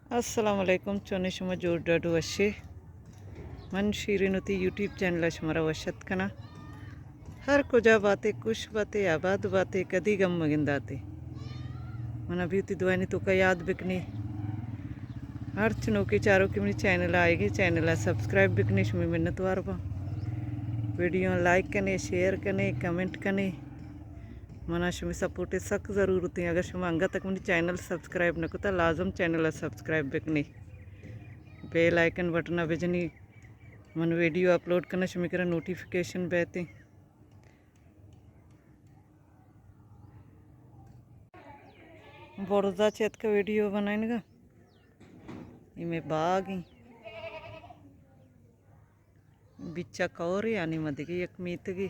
السلام علیکم، چونے شما؟ جوڑ ڈاڈ وشے؟ من شیرین وتی یوٹیوب چینل ءَ شمارا وش اتک کناں۔ ہر کجا باتے، خوش باتے، آباد باتے، کدی گم مگنداتے۔ منا بھی وتی دعائنی توکا یاد بکنی۔ ہرچ نوکے چاروکے منی چینل ءَ آئیگے، چینل ءَ سبسکرائب بکنی، شمی منت وار باں۔ ویڈیو لائک کنے، شیئر کنے، کمنٹ کنے۔ منا شمی سپورٹ سک ضرورت ایں۔ اگر شما انگت تک منی چینل سبسکرائب نہ کتا، لازم چینل ءَ سبسکرائب بکنی، بیل آئیکن بٹن ءَ بجنی۔ من ویڈیو اپلوڈ کناں، شمی کرا نوٹیفیکیشن بیت۔ برزا چہ اتکا ویڈیو بنائینگا۔ اے مئے باغ ایں۔ بچا کورے آنی ما دگہ یک میتگے۔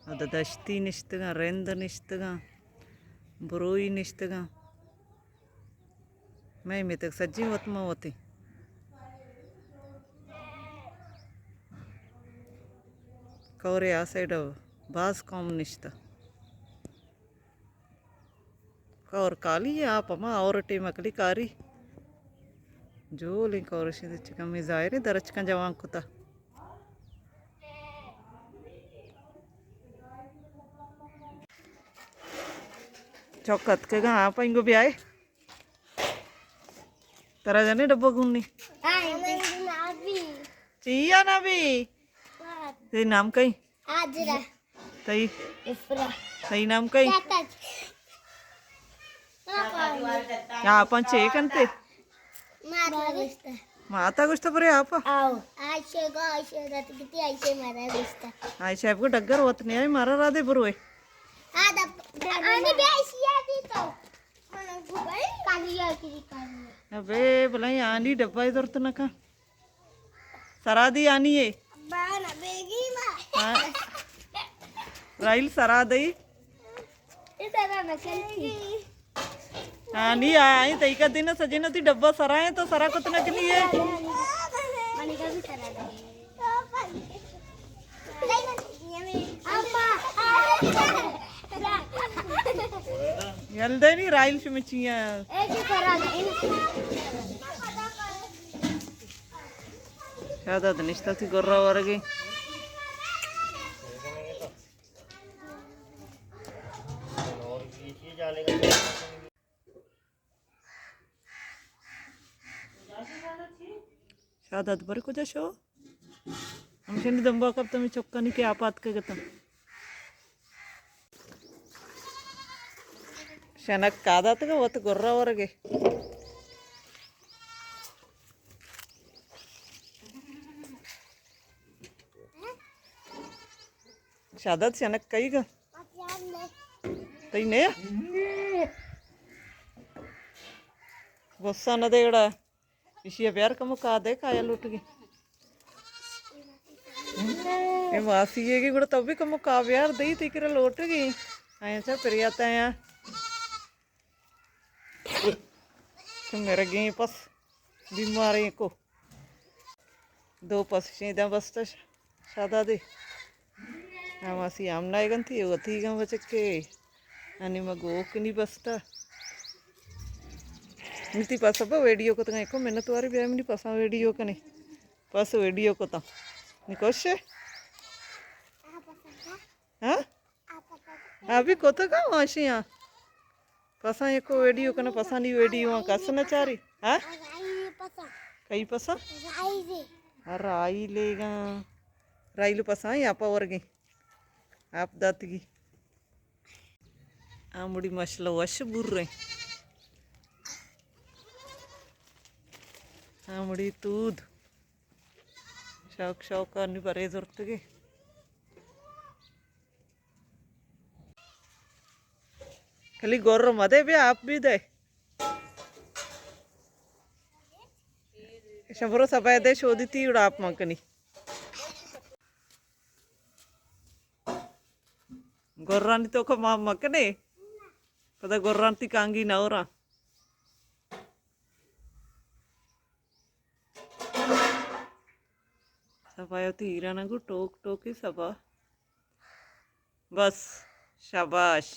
ادا دشتی نشتگاں، رند نشتگاں، بروئی نشتگاں۔ مئے میتگ سجیں وت ما وتیں۔ کورے آ سائیڈ ءَ باز قوم نشتہ۔ کور کالی ایں، آپ ہما اور ٹیم اکلی کاری۔ جولیں کور شی چکمی ظاہر ایں درچکاں جوان کتا۔ چوک اتکگاں، آپ انگو بیائے۔ ترا جنے ڈبہ گونی؟ چیا نہ بی؟ تئی نام کئی؟ تئی؟ افرا۔ تئی نام کئی؟ آپاں چے کنتے؟ ماتا گوشتا۔ ماتا گوشتا برے آپ؟ آو۔ آشے گو، آشے رت گتی، آشے مارا گوشتا۔ آشے آپ کو ڈگر وطنی آئی، مارا را دے بروے۔ آ دا، آنی بیا ایشی آ دی تو۔ کالی آ کی کالی۔ ابے بلائی آنی ڈبہ ادھر تو نہ کا۔ سرا دی آنی ہے۔ ہاں۔ رائل سرا دئی۔ آنی آئی تئی کا دن سجن تی ڈبہ سرا ہے تو سرا کت نہ کنی ہے۔ یل دے نی رائل شمے چیاں۔ شاداد نشتہ تی گرا ورگے۔ شاداد بر کجا شو؟ ہمشنی دمبا کپتم چکانی کہ آپ آتکگتم۔ شنک کا داتگ وت گرا ورگے۔ شاداد شنک کئی گا؟ تئی نے؟ غصہ نہ دے گڑا۔ ایشی ءَ بیار کمو کا دے کایا لوٹگی۔ اے ماسی یہ گڑا تو بھی کمو کا بیار دئی تی کرا لوٹگی۔ آیا چا پریاتا آیا۔ تو میرا گیں پس بیماریں کو۔ دو پس شیداں بستش۔ شادادے۔ ہماسی آمنائے گنتی، وتی گن بچکے۔ انی ما گوکنی بستا۔ نی تی پس ابا ویڈیو کتگا، ایکو منت واری بیا منی پسا ویڈیو کنے۔ پس ویڈیو کتا۔ نی کوشے؟ ہاں؟ ابھی کتگا ماشیاں۔ پساں یکو ویڈیو کناں، پسانی ویڈیو آں کس نہ چاری۔ ہاں؟ کئی پساں؟ ہاں، رائی لیگاں۔ رائیل پساں یا پا ورگیں۔ آپ داتگی۔ آ مڑی ماشاءاللہ وش بریں۔ آ مڑی تود۔ شوق شوق انی برے زرتگے۔ کلی گور مدے بیا آپ بھی دے۔ شبرو سبا دے شودی تی اڑا آپ مکنی۔ گورانی تو کو ما مکنے۔ پدا گوران تی کانگی نہ ہو رہا۔ سبا یو تی ایران گو ٹوک ٹوکی سبا۔ بس، شاباش۔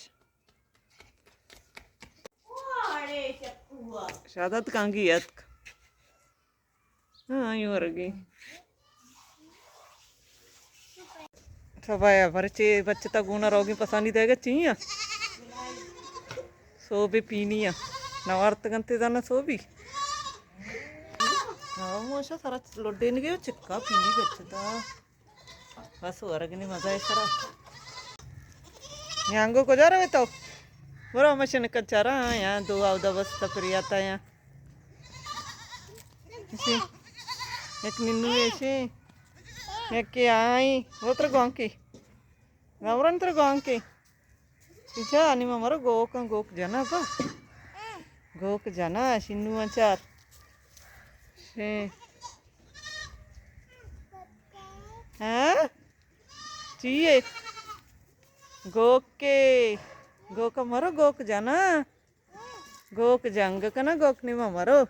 شادات کانگی اتک۔ ہاں، یوں ورگی۔ سبایا مرچی بچتا گونا روگی پسانی دے گا چیاں۔ سوبی پینی آ۔ نوارت گنتے زانا سوبی۔ ہاں، موشا سارا لڈینگے ہو چکا پینی بچتا۔ بس ورگنی مزہ ہے سرا۔ نیانگو کجا روے تو؟ برو مشن کچارا، یہاں دو آودا بس تپری آتا یہاں۔ ایشی، یک ننو ایشی، یک کے آئی، وہ تر گوانکی۔ گورن تر گوانکی۔ چیچا، نی ما مرو گوکاں گوک جنا با۔ گوک جنا، شنو آں چار۔ شے۔ ہاں؟ چی ہے؟ گوک کے۔ گوک مرو گوک جنا۔ گوک جنگ کنا گوک نی ما مرو۔